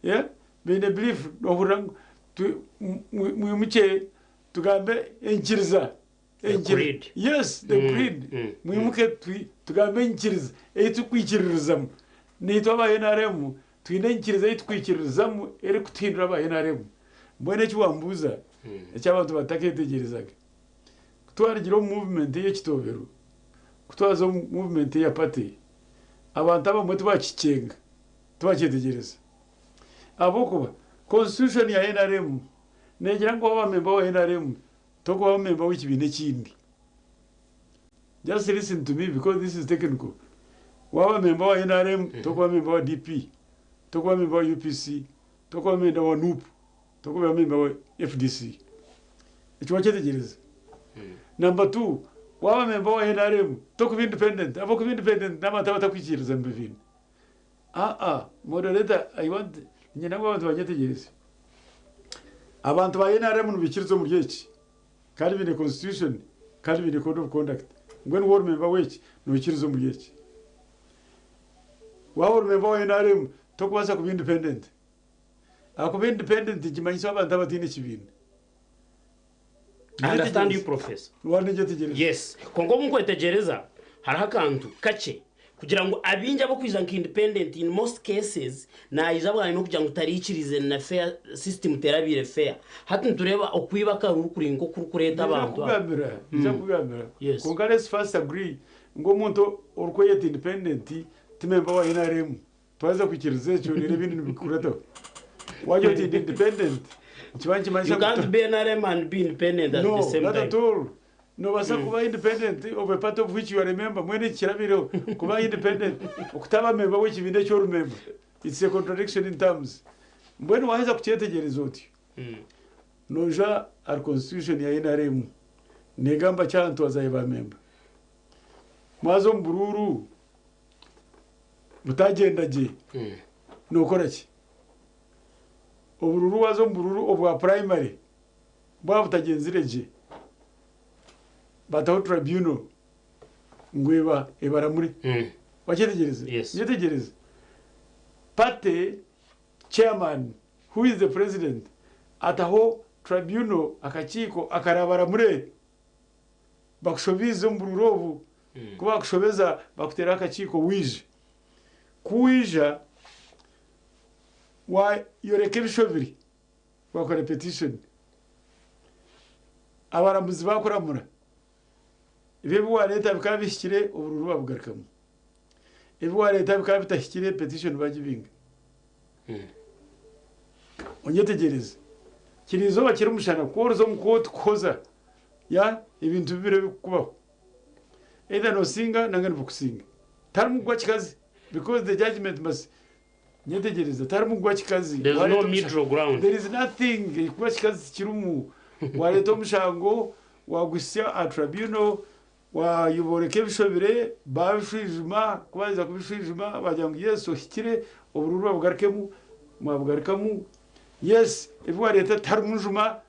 Yeah? Baine belief nohurira ngu mwimukye tugambe enyikiriza. The creed. Yes, the creed. Mwimuke tugambe enyikiriza ei turikwikiririzamu. Naitwe aba NRM twine enyikiriza ei turikwikiririzamu erikutuhindura aba NRM. Mbwenu eki wambuuza eki abantu batakeetegyerezaga, ku twarugire omu movement ey'ekitoobero, ku twaza omu movement eya party, abantu abamwe tibakikyenga, tibakyetegyereza. Ahabw'okuba constitution ya NRM neegira ngu waaba member wa NRM Tokubaho member w'ekibiina ekindi. Just listen to me because this is technical. Waaba member wa NRM, tokuba member wa DP, tokuba member wa UPC, tokuba member wa NUP, tokuba member wa FDC. Ekyo wakyetegyereza? Number two, waaba member wa NRM, tokuba independent. Ahabw'okuba independent n'abantu abatakwikiririza mu bibiina. Aa moderator I want niinyenda ngu abantu banyetegyereze. Abantu ba NRM nibaikiriza omuri eki kandi baine constitution kandi baine code of conduct. Mbwenu waaba ori member w'eki noikiriza omuri eki. Waaba ori member wa NRM torikubaasa kuba independent. Ahakuba independent nikimanyisa abantu abataine kibiina. I understand you professor. Waanegyetegyereza? Yes. Kwonka obu nkwetegyereza hariho akantu kakye kugira ngu abaingi ab'okwija nka independent in most cases naija bwanyima okugira ngu taraikiriize na fair system terabaire fair. Hati nitureeba okwiba akaruru kuri nk'okurikureeta Ninza abantu aba. kukugambira, ninza kukugambira. Yes. Kwonka let's first agree ngu omuntu orikweyeta independent ti member wa NRM. Twaheza kwikiriza ekyo reero ebindi nibikurataho. Wagira oti ndi independent nikiba nikimanyisa You ngu can't be NRM and be independent at the No, same not time. at all. Noobaasa kuba independent of a party of which you are a member. Mbwenu eki kirabaireho kuba independent okutaba member w'ekibiina eki ori member. It's a contradiction in terms. Mbwenu waaheza kukyetegyereza otyo, noija ahari constitution ya NRM neegamba ki aha ntwaza ya ba member. Mwaza omu buruuru butagyenda gye nookora ki? Oburuuru waaza omu buruuru obwa primary bwaba butagyenzire gye, bataho tribunal ngu eba ebaramure. Wakyetegyereza? Yes. Nyetegyereza. Party chairman who is the president ataho tribunal akakiiko akarabaramure. Bakushobiize omu buruuru obu, ku bakushobeza bakuteeraho akakiiko waija. Ku waija waayoreka ebishobire, waakora petition, abaramuzi baakuramura, ebyo ebi waareeta bikaba bihikire oburuuru babugarukamu, ebi waareeta bikaba bitahikire petition bagibinga. Onyetegyereze, kiri eizooba kiri mushana ku oriza omu kooti kuhoza Ya ebintu bibiri ebirikukubaho either nosinga nanga nibakusinga tiharimu kugwa kikazi because the judgement must nyetegyereza tiharimu kugwa kikazi There's no Wareeta omusha- middle ground. there is nothing kugwa kikazi tikirimu wareeta omushango waguhitsya aha tribunal wayoboreka ebishobire babishwijuma ku baheza kubishwijuma bagira ngu yes ohikire oburuuru babugarukemu mwabugarukamu yes ebi wareeta tiharimu njuma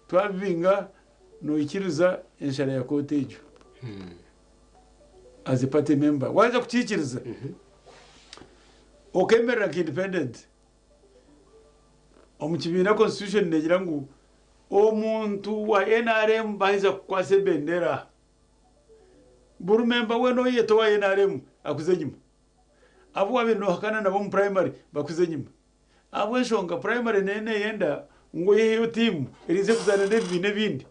Twabibinga noikiriza enshara ya kooti egyo as a party member. Waheza kukiikiriza okemerera nka independent omu kibiina constitution negira ngu omuntu wa NRM baheza kukwasa ebendera buri member weena oyeta owa NRM akuze enyima. Abu wabaire nohakana nabo omu primary bakuze enyima. Ahabw'enshonga primary neyo neyenda ngu oyiheyo tiimu erize kuzaana n'ebibiina ebindi.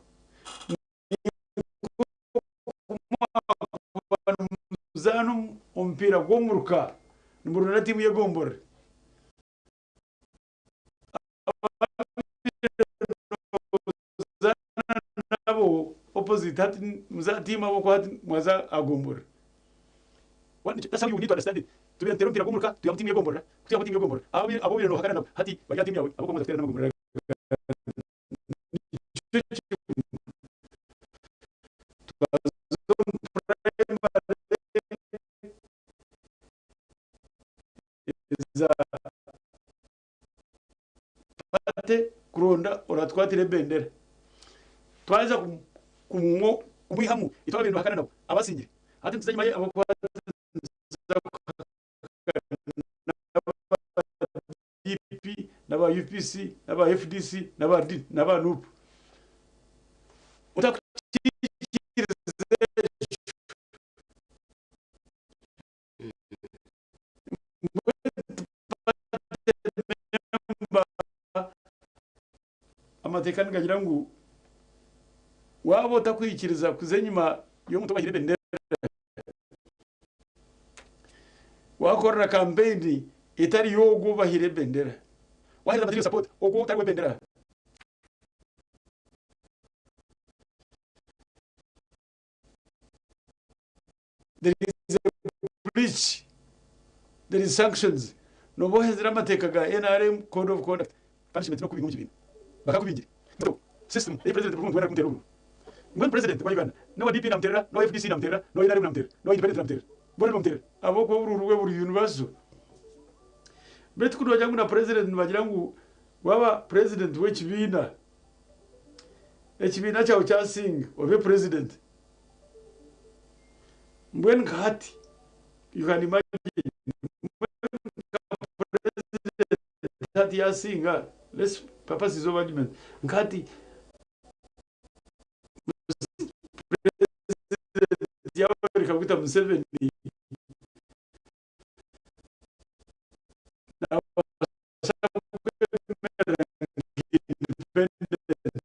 Nimwakuba nimuzaana omupiira gw'omuruka nimuronda tiimu y'egomborora. Ababaire nozaana nabo opposite hati muza tiimu ahabw'okuba hati mwaza aha gomborora. That's how you need to understand it. Tubaire nituteera omupiira gw'omuruka twihamu tiimu y'egomborora, ku twihamu tiimu y'egomborora abo abu obaire nohakana nabo hati bari aha tiimu yaawe ahabw'okuba mwaza kuteerana amagomborora Nikyo kimwe twaza omu primary eza Party kuronda oratwatira ebendera. Twaheza kumwihamu itwe ababaire nibahakana nabo abasingire. Hati nituza enyima ye ahabw'okuba nituza kuhakana n'aba DP. n'aba UPC n'aba FDC n'aba D n'aba NUP. Otakukiikiriza ekyo. Amateeka nigagira ngu waaba otakwikiriza kuza enyima y'omuntu owahaire ebendera, wakorera kampeyini etari y'ogwo obahaire ebendera, wahereza material support ogwo otari w'ebendera. There is a breach, there is sanctions. Noba ohenzire amateeka ga NRM code of conduct, punishment n'okubinga omu kibiina. Bakakubingire. So, system ei president buri muntu weena arikumuteerera obururu. Mbwenu president wa Uganda n'owa DP namuteerera, n'owa FDC namuteerera, n'owa NRM namuteerera, n'owa independent namuteerera. Boona nibamuteerera. Ahabw'okuba obururu bwe buri universal. Beitu ku noogira ngu na president nibagira ngu waaba president w'ekibiina, ekibiina kyawe kyasinga obe president. Mbwenu nka hati you can imagine mbwenu nka president hati yasinga let's purposes of argument nka hati president Yoweri Kaguta Museveni nabaasa kwemerera nka independent.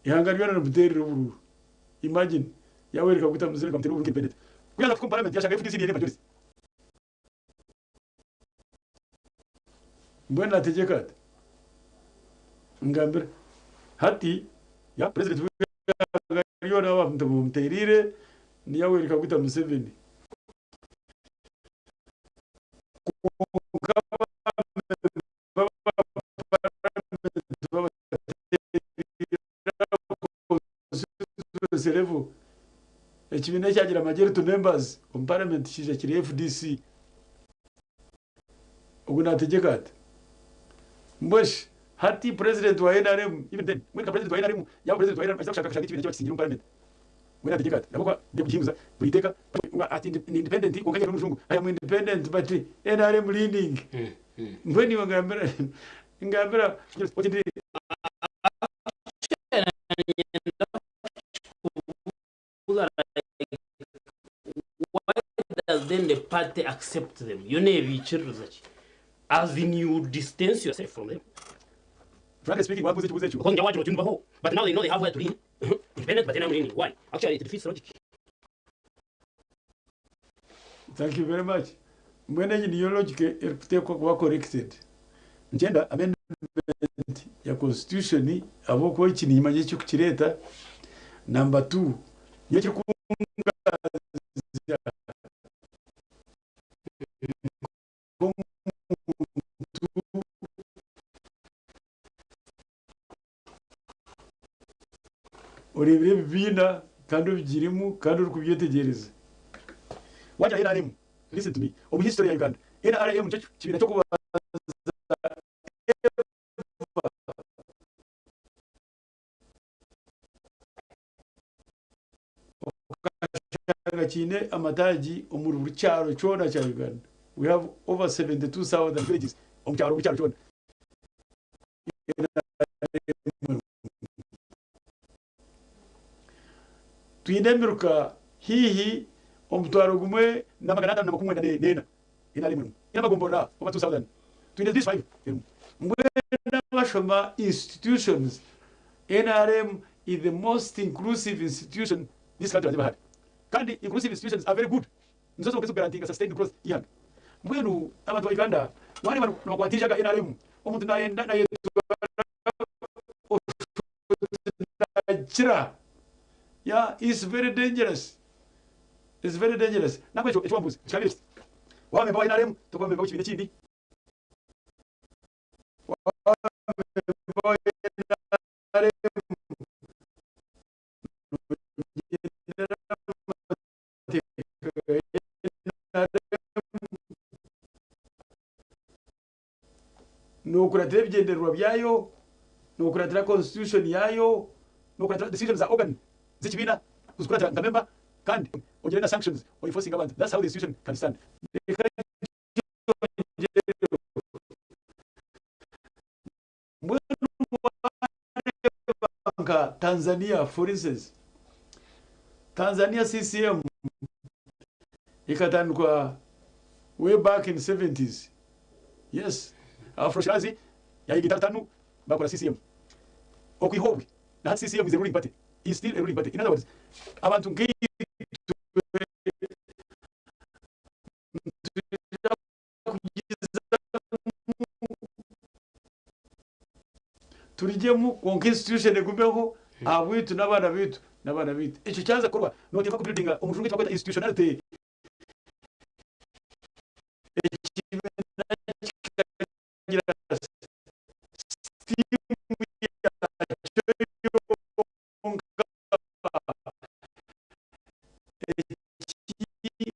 Ihanga ryona rimuteerire oburuuru. Imagine Yoweri Kaguta Museveni bamuteera oburuuru nka independent. Ku yaaza kuhika omu parliament yashanga FDC niyo eine majority. Mbwenu nategyeka ata? Ngambira. Hati ya president w'eihanga ryona abantu bamuteeriire ni Yoweri Kaguta Museveni. Kwonka Ekibiina ekyagira majority members omu parliament kiija kiri FDC. Ogu nategyeka ata? Mbwenu shi hati president wa NRM even then mbwenu nka president wa NRM yaaba president wa NRM aija kushanga akashanga ekibiina kye bakisingire omu parliament mbwenu nategyeka ata? Ahabw'okuba ndi kugihinguza buri iteeka ati ndi independent kwonka nyine n'omujungu I am independent but NRM leaning. Mbwenu iwe ngambira ngambira oti ndi Why does then the party accept them? Yo nebiikiririza ki? As in you distance yourself from them. Frankly speaking wambuuza ekibuuzo ekyo. Because wagira oti nibaho but now they know they have where to lean. Independent but then I'm leaning. Why? Actually it defeats logic. Thank you very much. Mbwenu egi niyo logic erikuteekwa kuba corrected. Nikyenda amendment ya constitution ahabw'okuba eki niimanya ekirikukireeta. Number two, nyowe ekirikungazya nk'omuntu Oreebire ebibiina kandi obigirimu kandi orikubyetegyereza. Wagira nrm, listen to me, omu history ya Uganda, nrm nikyo kibiina ky'okubanza ever okashanga kiine amataagi omuri buri kyaro kyona kya Uganda. We have over 72,000 villages omu kyaro buri kyaro kyona. Twine emiruka haihi 1570 NRM erimu. Twine amagomborora over 2000. Twine these five erimu. Mbwenu abashoma institutions, NRM is the most inclusive institution this country has ever had. Kandi inclusive institutions are very good. Nizo zonka ezikugarantinga sustained growth y'eihanga. Mbwenu abantu ba Uganda wareeba nibakwata eijaga NRM omuntu nayenda nayetwara oti nakira yeah it's very dangerous it's very dangerous nabwekyo ekiwambuuza kikabeire kiti waba member wa NRM tokuba member w'ekibiina ekindi waba member wa NRM nogyendera Nookuratira ebigyendererwa byayo, nookuratira constitution yaayo, nookuratira decisions za organ z'ekibiina kuzikuratira nka member kandi ogire na sanctions o enforcinge abantu. That's how the institution can stand. nka Tanzania for instance, Tanzania CCM ekatandikwa way back in 70s. Yes, Afro Shirazi yayiga itarutanu bakora CCM. Okwiha obwe na hati CCM is a ruling party, is still a ruling party. In other words, abantu nkaitwe nitwija kugizamu turigyemu kwonka institution egumeho ahabwaitu n'abaana baitu n'abaana baitu. Ekyo kyaza kukorwa noteekwa ku buildinga omu rujungu eki barikweta institutionality. Ekibiina kikagira sitiimu yaakyo yonka eki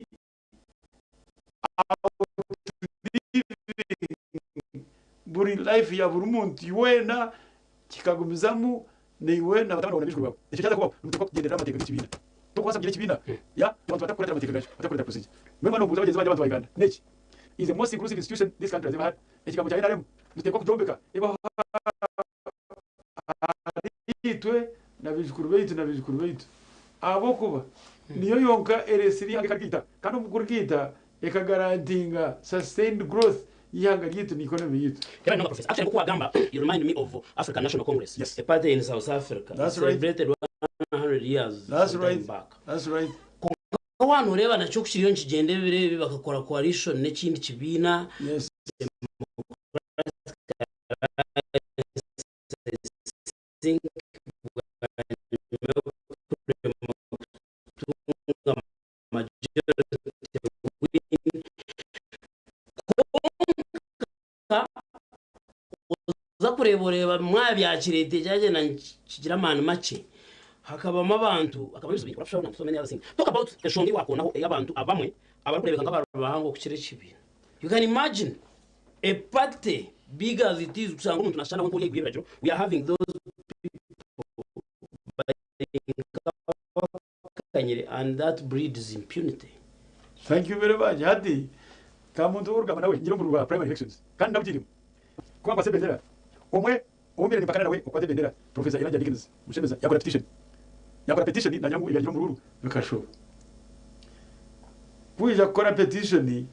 outliving buri life ya buri muntu weena kikagumizamu naiwe na batabani baawe na baijukuru baawe. Ekyo kyaza kubaho nituteekwa kugyendera aha mateeka g'ekibiina. Tokubaasa kugira ekibiina ya abantu batakukuratira amateeka gaakyo, batakukuratira procedure. Mbwenu waaba noobuuza bagyenzi bangye abantu ba Uganda, n'eki is the most inclusive institution this country has ever had. Ekigambo kya nrm nituteekwa kugyombeka ebeho ahariitwe na baijukuru baitu na baijukuru baitu ahabw'okuba niyo yonka ereetsire eihanga ekarigaita kandi omu kurigaita ekagarantinga sustained growth y'eihanga ryaitu na economy yaitu. Right now, Professor, actually, nk'oku wagamba, you remind me of African National Congress, Yes. a party in South Africa That's right. celebrated 100 years That's some time right. back. That's right. Kwonka waaba nooreeba nakyo ku kiriyo nikigyenda ebiro ebi bakakora coalition n'ekindi kibiina Yes. Think bwanyima y'okuremwa kutunga majority win kwonka oza kureeba oreeba mwabyakireeta kyagyenda nikigira amaani makye hakabamu abantu hakabamu ebizibu bingi corruption and so many other things talk about enshonga ei wakonaho ey'abantu abamwe abarikureebeka nk'abari bahango kukira ekibiina you can imagine A party big as it is kushanga omuntu nashushana nawe nk'ori ahaiguru y'ebiragiro we are having those people bari nk'abakanyire and that breeds impunity. Thank you very much. Hati ka muntu ow'orugamba nawe ngira omururu gwa primary elections kandi nabugiiremu. Kuba nkwatsa ebendera omwe ou mbaire nimpakana nawe okukwata ebendera Professor Elijah Dickens Mushemeza yakora petition. Yakora petition nagira ngu ebyagira omururu bikashoba. Ku waija kukora petition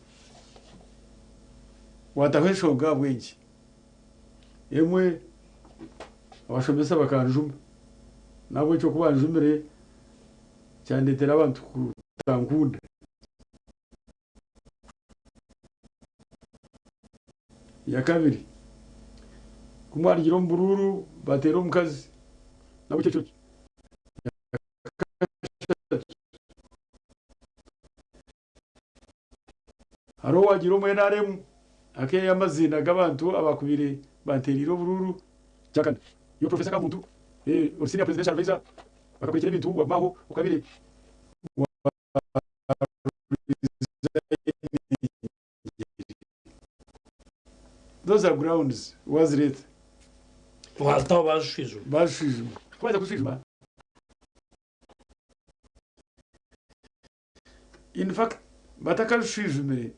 Waataho enshonga ahabw'enki? Emwe, abashomesa bakanjuma. N'ahabw'ekyo ku banjumire kyandeetera abantu kutankunda. Eya kabiri, ku mwarugire omu buruuru bateera omukazi, n'ahabw'ekyo ekyo. Hariho owaagiire omu nrm akeeha amaziina g'abantu abaakubaire banteereire oburuuru. Kyakana, iwe Professor Kamuntu, ori Senior Presidential Advisor, bakakurekyera ebintu waguma aho okabaire Those are grounds wazireeta. Wazitaho bazishwijuma. Bazishwijuma. Ku baaheza kuzishwijuma, In fact batakabishwijumire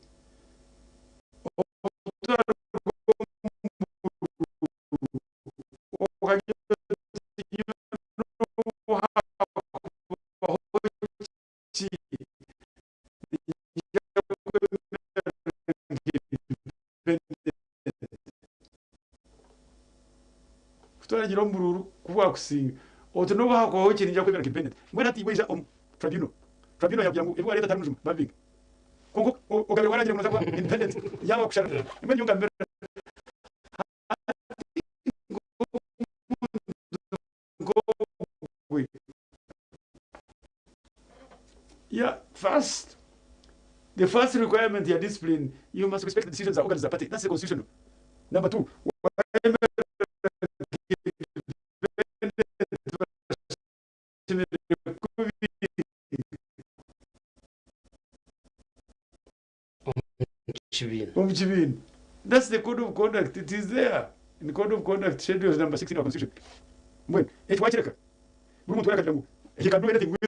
Kutwaragira omuruuru ku bwakusinga oti n'obu haakubaho ki niinyija kwemera nka independent. Mbwenu hati waija omu tribunal, tribunal yaakugira ngu ebi waareeta tiharimu mujuma babibinga. Kwonka ogaruka waaragira ngu nooza kuba independent yaaba kushara. Mbwenu nyowe ngambira hati nk'omuntu nk'ogwe yeah first the first requirement ya discipline you must respect the decisions za organs za party that's the constitutional number 2 Omu kibiina. Omu kibiina. That's the code of conduct. It is there in code of conduct schedules number 16 of our constitution. Mbwenu ekyo wakireka buri muntu weena akagira ngu he can do anything with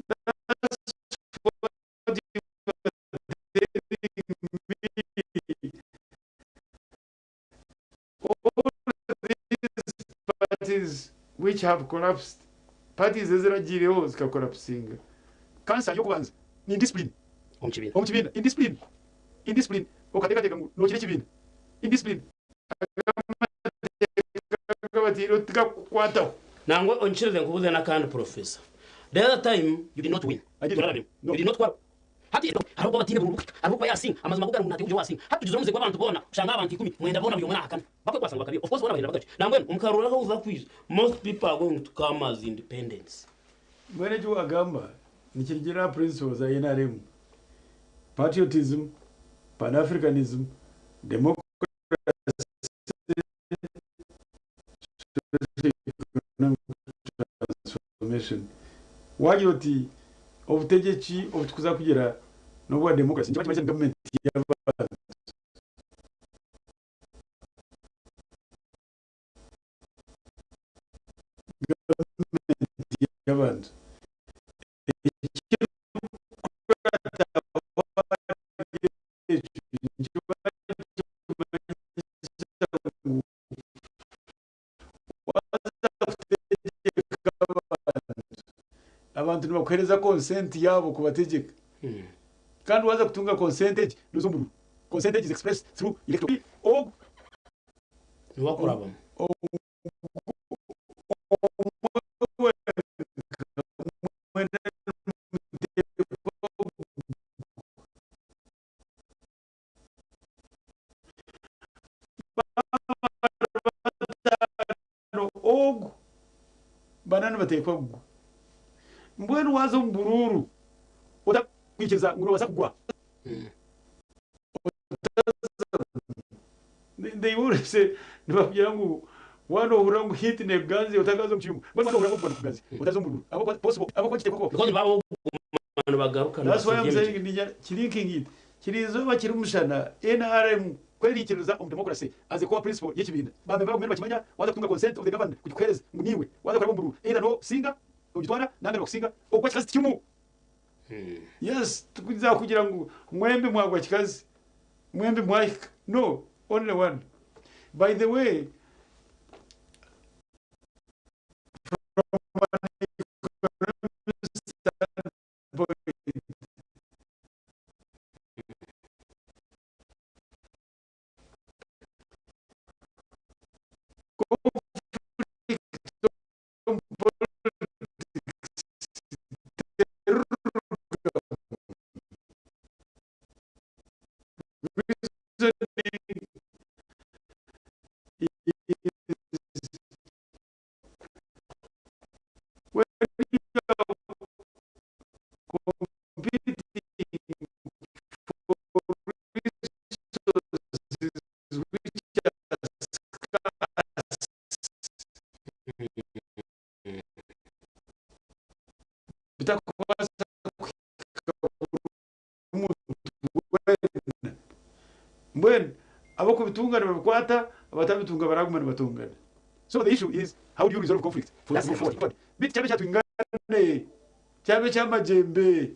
That's what you are telling which have collapsed, parties eziragiireho zikakorapusinga. Cancer y'okubanza ni indiscipline Omu kibiina. omu kibiina, indiscipline, indiscipline, okateekateeka ngu nookira ekibiina, indiscipline. Amateeka gabatiireho tigakukukwataho. Nangwa onkirize nkubuze n'akandi Professor. The other time you did not win. I didn't. Turarabiremu. No. You did not quarrel. Hati hariho okuba bataine bururu bukuhika, hariho okuba yasinga. Amazima go gari ngu nateekwa kugira owasinga. Hati tugizire omuze gw'abantu boona kushanga abantu 10 boona buri omwe nahakana. Bakwekwasa ngu bakabiiba. Of course boona bahirira bagarukye. Nambwenu omu karuru ahu oza kwija most people are going to come as independents. Mbwenu eki wagamba nikirigiirira aha principles za nrm, patriotism, pan Africanism, democracy, socio-economic transformation. Wagira oti obutegyeki obu turikuza kugira n'obwa democracy nikiba nikimanyisa ngu gavumenti y'abantu. Gavumenti y'abantu. Ekirikukurataho ahari ekyo nikiba nikimanyisa ngu waaza kutegyeka abantu, abantu nibakuheereza consent yaabo kubategyeka. Kandi waaza kutunga consent egi, nooza omu buruuru. Consent egi is expressed through electoral. Ogu Niwe akurabamu. Omwe wenka mwena nimuteekwa kugwa. Baaba bari bataano ogu bana nibateekwa kugwa. Mbwenu waaza omu buruuru otakwikiriza ngu noobaasa kugwa, They always say nibakugira ngu waaba nohurira ngu heat nekuganzya otakaza omu kiyungu mbwenu waaba nohurira ngu okugwa nikuganzya otaza omu bururu ahabw'okuba possible ahabw'okuba nikitekwa kubaho. Because nibaba kuguma nibagaruka That's why I'm nibasiga saying emigyera. ninya kirinking it kiri izooba kiri mushana nrm ku eriikiririza omu democracy as a core principle y'ekibiina ba member bagume nibakimanya waaza kutunga consent of the governed kugikuheereza ngu niiwe waaza kuraba omu bururu either nosinga ogitwara nanga nibakusinga okugwa kikazi tikirimu Yes tikuza kugira ngu mwembi mwagwa kikazi mwembi mwahika no only one by the way from an economic standpoint conflict omu politics terirugamu. Reasoning is when you are competing for resources which are scarce. Bitakubaasa kuhika buri muntu weena. Mbwenu ab'okubitunga nibabikwata, abatabitunga baraguma nibatongana. So the issue is how do you resolve conflict for to move forward. Beitu kyaba ekya twingane, kyaba eky'amagyembe,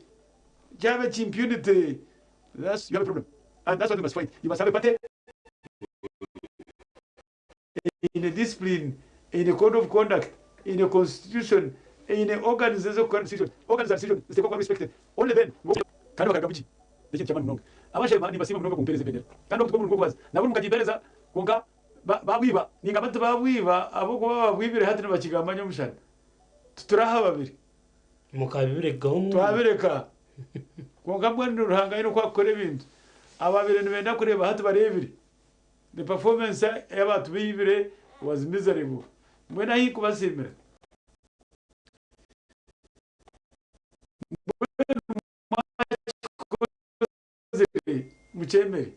kyaba eky'impunity, that's you have a problem and that's what we must fight. You must have a party eine discipline, eine code of conduct, eine constitution, eine organs ez'okukora decision, organs za decision ziteekwa kuba respected only then Kandi bakarugamu ki? N'ekintu ky'amaani munonga. Abashema nimbasiima munonga kumpeereza ebendera. Kandi obutuku obu nibwo kubanza. Nabwo mukagimpeereza kwonka babwiba. Ningamba tibabwiba ahabw'okuba ababwibire hati nibakigamba nyomushana. Tituri aha babiri. Mukabirekaho mwena. Twabireka. Kwonka mbwenu Ruhanga aine oku akukora ebintu. Ababaire nibenda kureeba hati bareebire. The performance y'abantu baibire was miserable. Mbwenu ahi nkubasiimira. Mbwenu mwakikozire mukyemere.